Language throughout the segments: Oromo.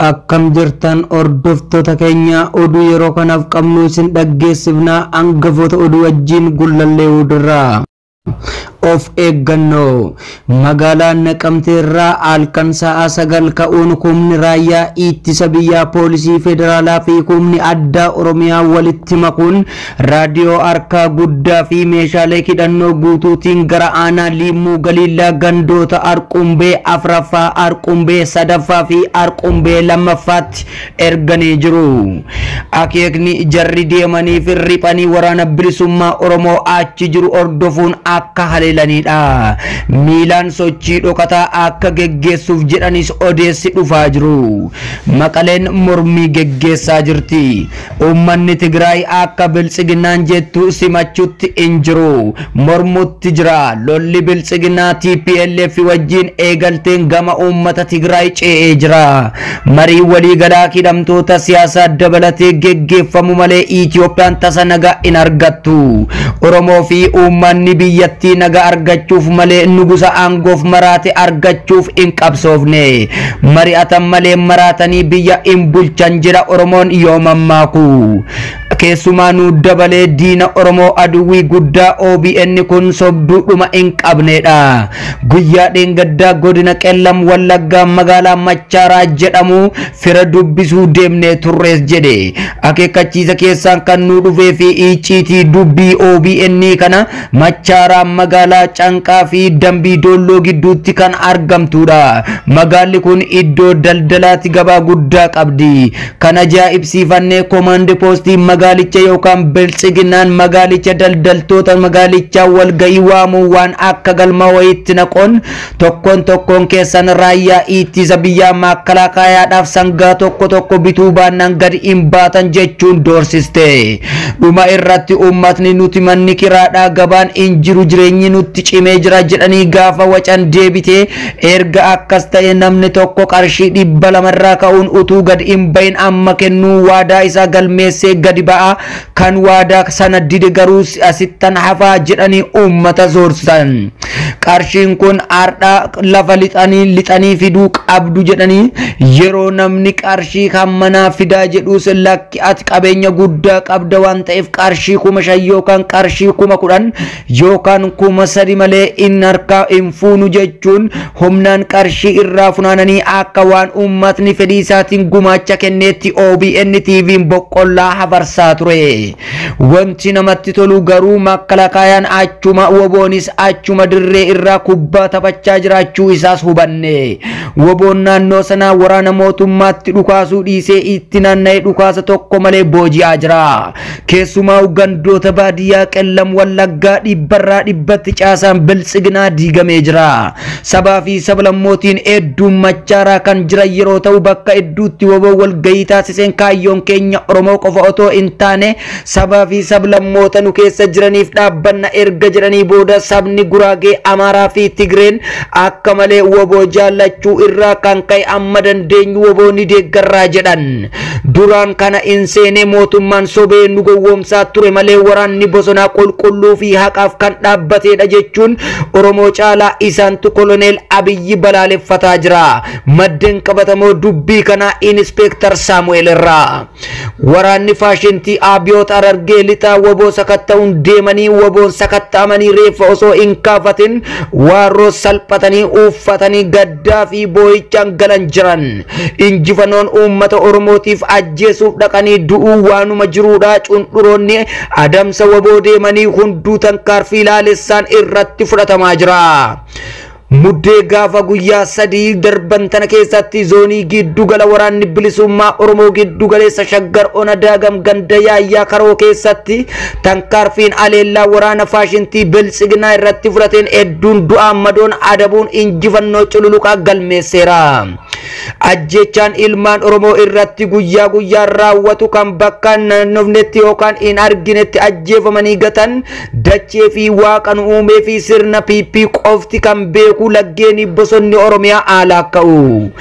Akkam jirtan hordoftoota keenya, oduu yeroo kanaaf qabnu isin dhaggeessifnaa. Hangafoota oduu wajjin Gullallee Udirraa. Of eeggannoo magaalaa Naqamtee irraa halkan sa'a 9 ka'uun humni raayyaa ittisa biyyaa, poolisii federaalaa fi humni addaa Oromiyaa walitti makuun raadiyoo harkaa guddaa fi meeshaalee hidhannoo guutuutiin gara aanaa Liimmuu Galiillaa gandoota Arqumbee 4ffaa, Arqumbee 3ffaa fi Arqumbee 2ffaatti erganii jiru. Akeekni jarri deemanii fi riphanii waraana bilisummaa Oromoo achi jiru hordofuun akka haleelanidha. Miilaan sochii dhokataa akka geggeessuuf jedhanis odeessi dhufaa jiru. Maqaleen mormii geggeessaa jirti. Uummanni Tigraay akka biltsiginnaan jettu simachuutti hin jiru. Mormutti jira. Lolli biltsiginnaa TPLF wajjin eegalteen gama uummata Tigraay ce'ee jira. Marii waliigalaa hidhamtoota siyaasaa dabalatee geggeeffamu malee Itoophiyaan tasa nagaa hin argattu. Oromoo fi uummanni biyyattii nagaa argachuuf malee nugusa aangoof maraate argachuuf hin qabsoofne. Mari'atan malee maraatanii biyya hin bulchan jedha Oromoon yoo mammaaku. Keessumaa nu dabalee diina Oromoo aduwwii guddaa OBN kun sobduudhuma hin qabnedha. Guyyaa dheengaddaa godina Qellam Wallaggaa magaalaa Machaaraa jedhamu fira dubbisuu deemnee turrees jedhe. Akeekkachiisa keessaan kan nu dhufee fi icciitii dubbii OBN kana Machaaraa magaalaa Canqaa fi Dambii Doolloo gidduutti kan argamtudha. Magaalli kun iddoo daldalaatti gabaa guddaa qabdi. Kan ajaa'ibsiifannee komaandi poostii magaalicha yookaan biltsiginnaan magaalicha daldaltoota magaalichaa walga'ii waamuu waan akka galma wayiitti naqoon tokkoon tokkoon keessan raayyaa ittisa biyyaa maakkalaa sangaa tokko tokko bituu baannaan gadi hin baatan jechuun doorsiste. Dhuma irratti uummatni nuti manni kiraadhaa gabaan hin jiru, jireenyi nutti cimee jira jedhanii gaafa wacan deebitee, erga akkas ta'e namni tokko qarshii 200 irraa ka'uun utuu gadi hin bahin amma kennuu waadaa isaa galmeessee gadi ba'a, kan waadaa sana dide garuu asittan hafaa jedhanii uummata zoorsan. Qarshiin kun har'a lafa lixanii lixanii fiduu qabdu jedhanii yeroo namni qarshii hammanaa fidaa jedhus, lakki ati qabeenya guddaa qabda waan ta'eef qarshii 5,000 yookaan qarshii 10,000 yookaan 3,000 malee inni harkaa hin fuunu jechuun humnaan qarshii irraa funaananii akka waan uummatni fedhii isaatiin gumaacha kenneetti OBN TV'n boqqollaa hafarsaa ture. Wanti namatti tolu garuu makkalaakaayaan achuma, woboonis achuma dirree irraa kubbaa taphachaa jiraachuu isaas hubanne. Woboon naannoo sanaa waraana mootummaatti dhukaasuu dhiisee itti naanna'ee dhukaasa tokko malee booji'aa jira. Keessumaa gandoota baadiyyaa Qellam Wallaggaa dhibbarraa dhibbatti caasaan biltsiginaa diigamee jira. Sabaa fi sablammootiin hedduun Machaaraa kan jiran yeroo ta'u, bakka hedduutti woboo walgahii taasiseen kaayyoon keenya Oromoo qofa otoo hin taane sabaa fi sablammoota nu keessa jiraniif dhaabbanna erga jedhanii booda, sabni Guraagee, Amaaraa fi Tigreen akka malee woboo jaallachuu irraa kan ka'e amma dandeenyu woboo ni deeggarraa jedhan. Duraan kana hin seene mootummaan sobee nu gowwoomsaa ture malee waraanni bosonaa qulqulluu fi haqaaf kan dhaabbatedha jechuun Oromoo caalaa isaantu koloneel Abiyyi balaaleffataa jira. Maddeen qabatamoo dubbii kanaa Inispeektar Saamu'eel irraa. Waraanni faashintii Abiyoot Harargee lixaa woboo sakatta'uun deemanii woboon sakatta'amanii reeffa osoo hin kaafatin waarroo salphatanii uffatanii gaddaa fi boo'ichaan galan jiran. Injifannoon uummata Oromootiif ajjeesuuf dhaqanii du'uu waanuma jiruudha. Cundhuroonni adamsa woboo deemanii hunduu tankaarfii laalessaan irratti fudhatamaa jira. Muddee gaafa guyyaa 3 darban tana keessatti zoonii giddugala waraanni bilisummaa Oromoo giddugaleessa Shaggar Ona Daagam ganda Yaayyaa Karoo keessatti tankaarfiin aleellaa waraana faashintii biltsiginaa irratti fudhateen hedduun du'aa madoon adabuun injifannoo cululuqaa galmeesseera. Ajjechaan ilmaan Oromoo irratti guyyaa guyyaan raawwatu kan bakka naannofnetti yookaan hin arginetti ajjeefamanii gatan dachee fi waaqa nu uumee fi sirna PP qofti kan beeku laggeeni bosonni Oromiyaa aalaa ka'u.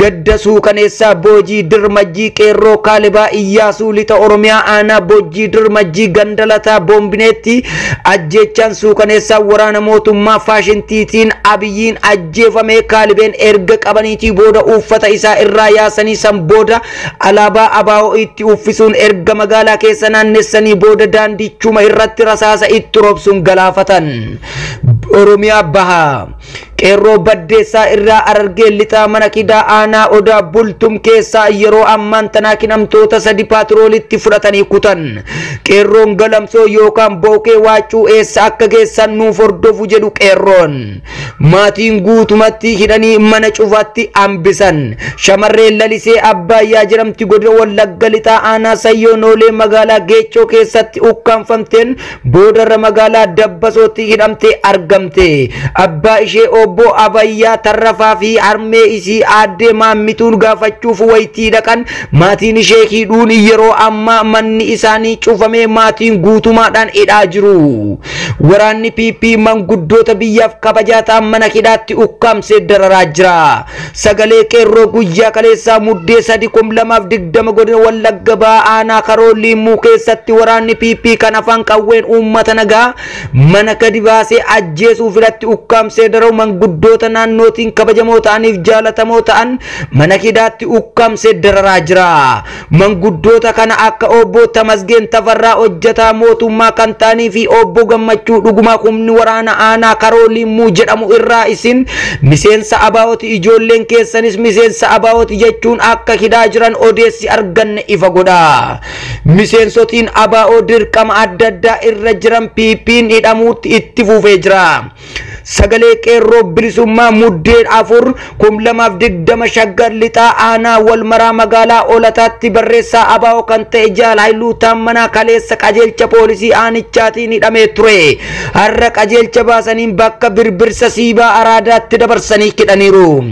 Gadda suukaneessaa Boojii Dirmajjii Qeerroo Kaalibaa Iyyaasuu lixa Oromiyaa aanaa Boojii Dirmajjii gandalataa Boombineetti ajjechaan suukaneessaa waraana mootummaa faashintiitiin Abiyyiin ajjeefamee Kaalibeen erga qabaniitii booda booda uffata isaa irraa yaasanii san booda alaabaa ABO itti uffisuun erga magaalaa keessa naannessanii booda daandichuma irratti rasaasa itti roobsuun galaafatan. Oromiyaa Bahaa Qeerroo Baddeessaa irraa Harargee Lixaa mana Kidaa aanaa Odaa Bultum keessaa yeroo ammaan tanaa hidhamtoota 3 paatroolitti fudhatanii kutan. Qeerroon Galamsoo yookaan Bookee Waacuu eessa akka geessan nuuf hordofu jedhu qeerroon. Maatiin guutumatti hidhanii mana cufaatti hambisan. Shamarreen Lalisee Abbaayyaa jedhamti godina Wallagga Lixaa aanaa Sayyoo Noolee magaalaa Geechoo keessatti ukkaanfamteen boodarra magaalaa Dabbasootti hidhamtee argamte. Abbaa ishee obbo Abayyaa Tarrafaa fi harmee isii aaddee Maammituun gaafachuuf wayitii dhaqan maatiin ishee hidhuun yeroo ammaa manni isaanii cufamee maatiin guutumaadhaan hidhaa jiru. Waraanni PP manguddoota biyyaaf kabajaa ta'an mana hidhaatti ukkaamsee dararaa jira. Sagalee qeerroo guyyaa kaleessaa muddee 3/2020 godina Wallagga Bahaa aanaa Karoo Limmuu keessatti waraanni PP kan afaan qawween uummata nagaa mana gadi baasee ajjeesuu filatti ukkaamsee dararu manguddoota naannootiin kabajamoo ta'aniif jaalatamoo ta'an mana hidhaatti ukkaamsee dararaa jira. Manguddoota kana akka obbo Tamasgeen Tafarraa hojjetaa mootummaa kan ta'anii fi obbo Gammachuu Dhugumaa humni waraana aanaa Karoo Limmuu jedhamu irraa isin miseensa ABO'ti ijoolleen keessanis miseensa ABO'ti jechuun akka hidhaa jiran odeessi arganne ifa godha. Miseensotiin ABO dirqama adda addaa irra jiran PP'n hidhamuutti itti fufee jira. Sagalee qeerroo bilisummaa muddeen 4/2020 Shaggar Lixaa aanaa Walmaraa magaalaa Olataatti barreessaa ABO kan ta'e Jaal Haayiluu Taammanaa kaleessa qajeelcha poolisii aanichaatiin hidhamee ture. Har'a qajeelcha baasaniin bakka birbirsa siibaa araadaatti dabarsanii hidhaniiru.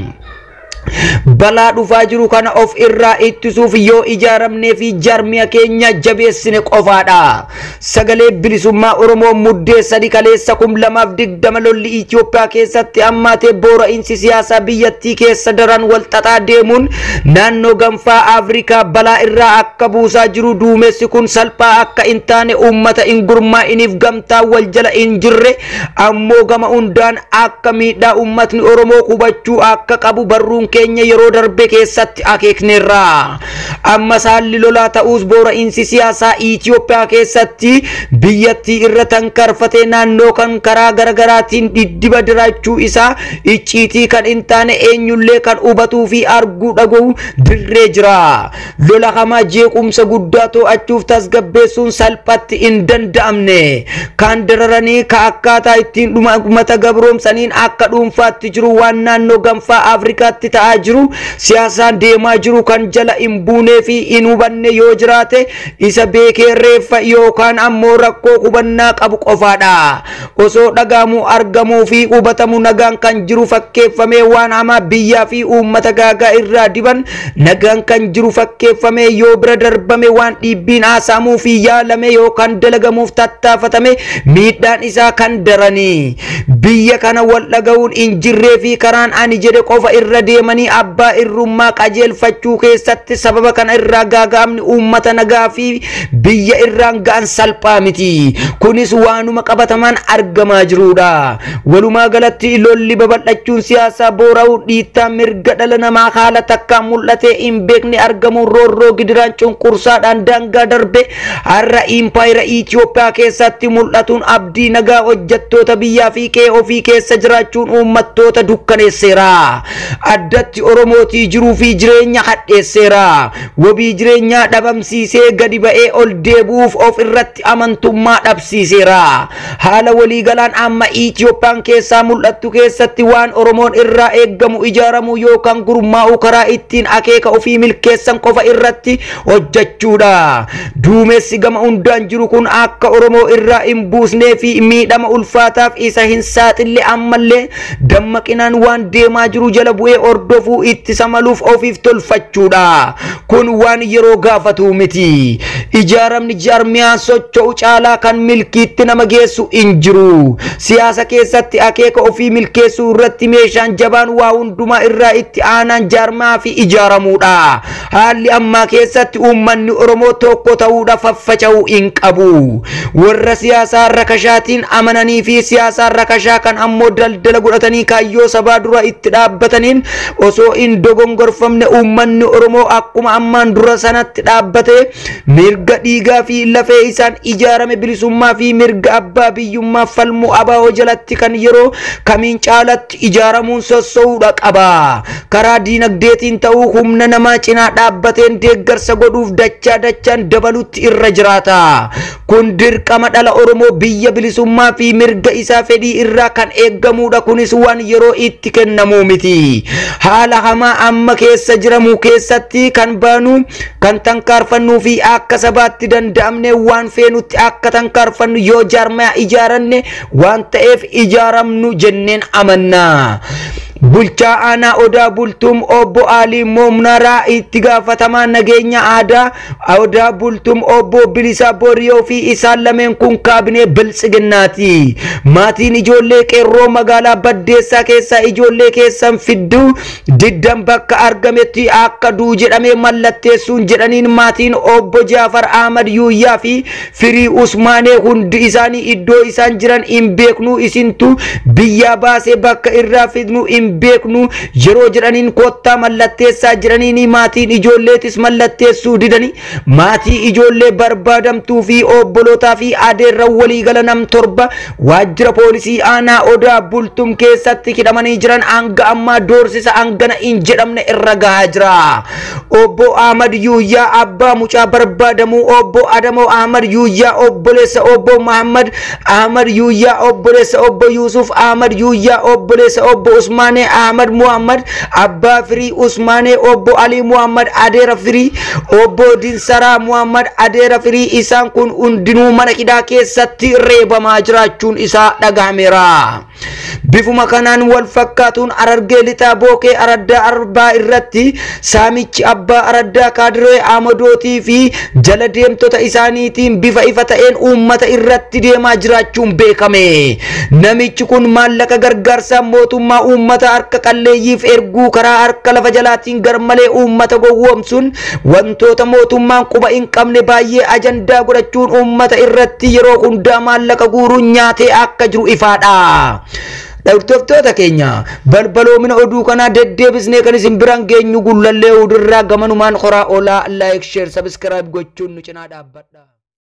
Balaa dhufaa jiru kana of irraa ittisuuf yoo ijaaramnee fi jaarmiya keenya jabeessine qofaadha. Sagalee bilisummaa Oromoo muddee 3 kaleessa 2020 lolli Itoophiyaa keessatti hammaatee boora'insi siyaasaa biyyattii keessa daran wal xaxaa deemuun naannoo ganfaa Afrikaa balaa irraa akka buusaa jiru duumessi kun salphaa akka hin taane uummata hin gurmaa'iniif gamtaa wal jala hin jirre ammoo gama hundaan akka miidhaa uummatni Oromoo hubachuu akka qabu barruun keenya yeroo darbe keessatti akeekneerra. Amma saalli lolaa ta'us boora'insi siyaasaa Itoophiyaa keessatti biyyattii irra tankarfatee naannoo kan karaa garaagaraatiin diddiba jiraachuu isaa icciitii kan hin taane eenyullee kan hubatuu fi arguu dhaga'u dirree jira. Lola hamaa jeequmsa guddaa to'achuuf tasgabbeessuun salphatti hin danda'amne. Kan dararanii ka akkaataa ittiin uummata gabroomsaniin akka dhuunfaatti jiru waan naannoo ganfaa Afrikaatti ta'aa jiru siyaasaan deemaa jiru kan jala hin buunee fi hin hubanne yoo jiraate isa beekee reeffa yookaan ammoo rakkoo hubannaa qabu qofaadha. Osoo dhagaamuu argamuu fi hubatamu nagaan kan jiru fakkeeffamee waan hamaa biyyaa fi uummata gaagaa irraa diban nagaan kan jiru fakkeeffamee yoo bira darbame waan dhiibbiin haasamuu fi yaalame yookaan dalagamuuf tattaafatame miidhaan isaa kan daranii. Biyya kana wal dhaga'uun hin jirree fi karaan ani jedhe qofa irra deemanii abbaa irrummaa qajeelfachuu keessatti sababa kana irraa gaaga'amni uummata nagaa fi biyya irraan ga'an salphaa miti. Kunis waanuma qabatamaan argamaa jirudha. Walumaa galatti lolli babal'achuun siyaasaa boora'uu dhiittaa mirga dhala namaa haala takkaan mul'atee hin beekne argamuun roorroo gidiraan cunqursaadhaan daangaa darbe har'a impaayera Itoophiyaa keessatti mul'atuun abdii nagaa hojjettoota biyyaa fi qe'ee ofii keessa jiraachuun uummattoota dukkaneesseera. Addatti Oromootii jiruu fi jireenya hadheesseera. Wabii jireenyaa dhabamsiisee gadi ba'ee ol deebi'uuf of irratti amantummaa dhabsiiseera. Haala waliigalaan amma Itoophiyaan keessaa mul'attu keessatti waan Oromoon irraa eeggamu ijaaramuu yookaan gurmaa'uu karaa ittiin akeeka ofii milkeessan qofa irratti hojjechuudha. Duumessi gama hundaan jiru kun akka Oromoo irraa hin buusnee fi miidhama ulfaataaf isa hin saaxille ammallee dammaqinaan waan deemaa jiru jala bu'ee hordofuu ittisa maluuf ofiif tolfachuudha. Kun waan yeroo gaafatu miti. Ijaaramni jaarmiyaa socho'u caalaa kan milkiitti nama geessu hin jiru. Siyaasa keessatti akeeka ofii milkeessuu irratti meeshaan jabaan waa hundumaa irraa itti aanaan jaarmaa fi ijaaramuudha. Haalli ammaa keessatti uummanni Oromoo tokko ta'uudha faffaca'uu hin qabu. Warra siyaasaa rakashaatiin amananii fi siyaasaa rakashaa kan ammoo daldala godhatanii kaayyoo sabaa dura itti dhaabbataniin Osoo hin dogongorfamne uummanni Oromoo akkuma ammaan dura sanatti dhaabbatee mirga dhiigaa fi lafee isaan ijaarame bilisummaa fi mirga abbaa biyyummaa falmuu ABO jalatti kan yeroo kamiin caalatti ijaaramuun sossoo'uudha qaba. Karaa diinagdeetiin ta'uu humna namaa cinaa dhaabbateen deeggarsa godhuuf dachaa dachaan dabalutti irra jiraata. Kun dirqama dhala Oromoo biyya bilisummaa fi mirga isaa fedhii irraa kan eeggamudha. Kunis waan yeroo itti kennamuu miti. Haala hamaa amma keessa jiramu keessatti kan baanu kan tankaarfannuu fi akka sabaatti danda'amne waan feenutti akka tankaarfannu yoo jaarmaya ijaaranne waan ta'eef ijaaramnu jenneen amanna. Bulchaa aanaa Odaa Bultuum obbo Alii Moomnaraa, itti gaafatamaa nageenya aadaa Odaa Bultuum obbo Bilisaa Booriyoo fi isaan lameen kun kaabinee Biltsiginnaati. Maatiin ijoollee qeerroo magaalaa Baddeessaa keessaa ijoollee keessan fidduu diddan bakka argametti akka duu jedhamee mallatteessuun jedhaniin maatiin obbo Jaafar Ahmad Yuuyyaa fi Firii Usmaanee hundi isaanii iddoo isaan jiran hin beeknu, isintu biyyaa baasee bakka irraa fidnu hin beeknu yeroo jedhaniin kottaa mallatteessaa jiraniin maatiin ijoolleetis mallatteessuu didanii maatii ijoollee barbaadamtuu fi obbolootaa fi adeerran waliigala nam 7 waajjira poolisii aanaa Odaa Bultum keessatti hidhamanii jiran hanga ammaa doorsisa hangana hin jedhamne irra gahaa jira. Obbo Ahmad Yuuyyaa abbaa mucaa barbaadamuu, obbo Adamoo Ahmad Yuuyyaa obboleessa obbo Muhammad Ahmad Yuuyyaa obboleessa obbo Yusuf Ahmad Yuuyyaa obboleessa obbo Usmaanee Ahmad Muhammad abbaa Firii Usmaanee, obbo Ali Muhammad adeera Firii, obbo Dinsaraa Muhammad adeera Firii, isaan kun hundinuu mana hidhaa keessatti reebamaa jiraachuun isaa dhagahameera. Bifuma kanaan wal fakkaatuun Harargee Lixaa Bookee Araddaa Arbaa irratti saamichi abbaa Araddaa Kaadiree Amadootii fi jala deemtota isaaniitiin bifa ifa ta'een uummata irratti deemaa jiraachuun beekame. Namichi kun maallaqa gargaarsaa mootummaa uummata harka qalleeyyiif erguu karaa harka lafa jalaatiin garmalee uummata gowwoomsuun wantoota mootummaan quba hin qabne baay'ee ajandaa godhachuun uummata irratti yeroo hundaa maallaqa guuruun nyaatee akka jiru ifaadha. Dhaggeeffattoota keenya, balbaloomina oduu kanaa deddeebisnee kan isin biraan geenyu Gullallee Udirraa gamanumaan horaa oolaa. Like, share, subscribe gochuun nu cinaa dhaabbadha.